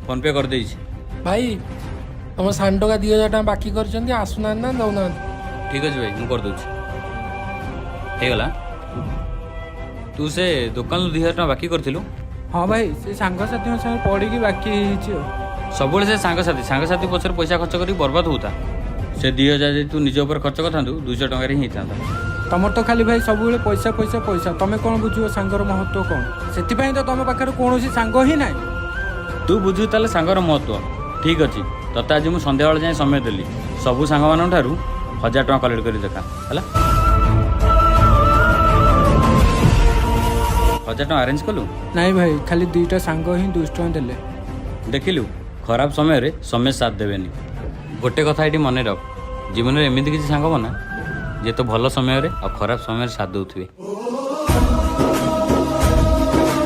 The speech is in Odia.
ଫୋନ୍ପେ କରିଦେଇଛି। ଭାଇ, ତମ ସାନ ଟଙ୍କା 2000 ଟଙ୍କା ବାକି କରିଛନ୍ତି, ଆସୁନାହାନ୍ତି ନା ଦଉନାହାନ୍ତି? ଠିକ୍ ଅଛି ଭାଇ, ମୁଁ କରିଦେଉଛି। ହେଇଗଲା। ତୁ ସେ ଦୋକାନରୁ 2000 ଟଙ୍କା ବାକି କରିଥିଲୁ? ହଁ ଭାଇ, ସେ ସାଙ୍ଗସାଥିଙ୍କ ସାଙ୍ଗରେ ପଡ଼ିକି ବାକି ହେଇଯାଇଛି ଆଉ। ସବୁବେଳେ ସେ ସାଙ୍ଗସାଥି ସାଙ୍ଗସାଥି ପଛରେ ପଇସା ଖର୍ଚ୍ଚ କରିକି ବର୍ବାଦ ହଉଥା। ସେ 2000 ଯଦି ତୁ ନିଜ ଉପରେ ଖର୍ଚ୍ଚ କରିଥାନ୍ତୁ, 200 ଟଙ୍କାରେ ହିଁ ହେଇଥାନ୍ତା। ତମର ତ ଖାଲି ଭାଇ ସବୁବେଳେ ପଇସା, ପଇସା, ପଇସା। ତମେ କ'ଣ ବୁଝିବ ସାଙ୍ଗର ମହତ୍ଵ କ'ଣ? ସେଥିପାଇଁ ତ ତମ ପାଖରେ କୌଣସି ସାଙ୍ଗ ହିଁ ନାହିଁ। ତୁ ବୁଝୁ ତାହେଲେ ସାଙ୍ଗର ମହତ୍ଵ। ଠିକ୍ ଅଛି, ତତେ ଆଜି ମୁଁ ସନ୍ଧ୍ୟାବେଳ ଯାଏଁ ସମୟ ଦେଲି। ସବୁ ସାଙ୍ଗମାନଙ୍କ ଠାରୁ 1000 ଟଙ୍କା କଲେକ୍ଟ କରି ଦେଖା। ହେଲା, 1000 ଟଙ୍କା ଆରେଞ୍ଜ କଲୁ? ନାଇଁ ଭାଇ, ଖାଲି ଦୁଇଟା ସାଙ୍ଗ ହିଁ 200 ଟଙ୍କା ଦେଲେ। ଦେଖିଲୁ, ଖରାପ ସମୟରେ ସମୟ ସାଥ ଦେବେନି। ଗୋଟେ କଥା ଏଠି ମନେ ରଖ, ଜୀବନରେ ଏମିତି କିଛି ସାଙ୍ଗ ବନା, ଯେ ତ ଭଲ ସମୟରେ ଆଉ ଖରାପ ସମୟରେ ସାଥ ଦେଉଥିବେ।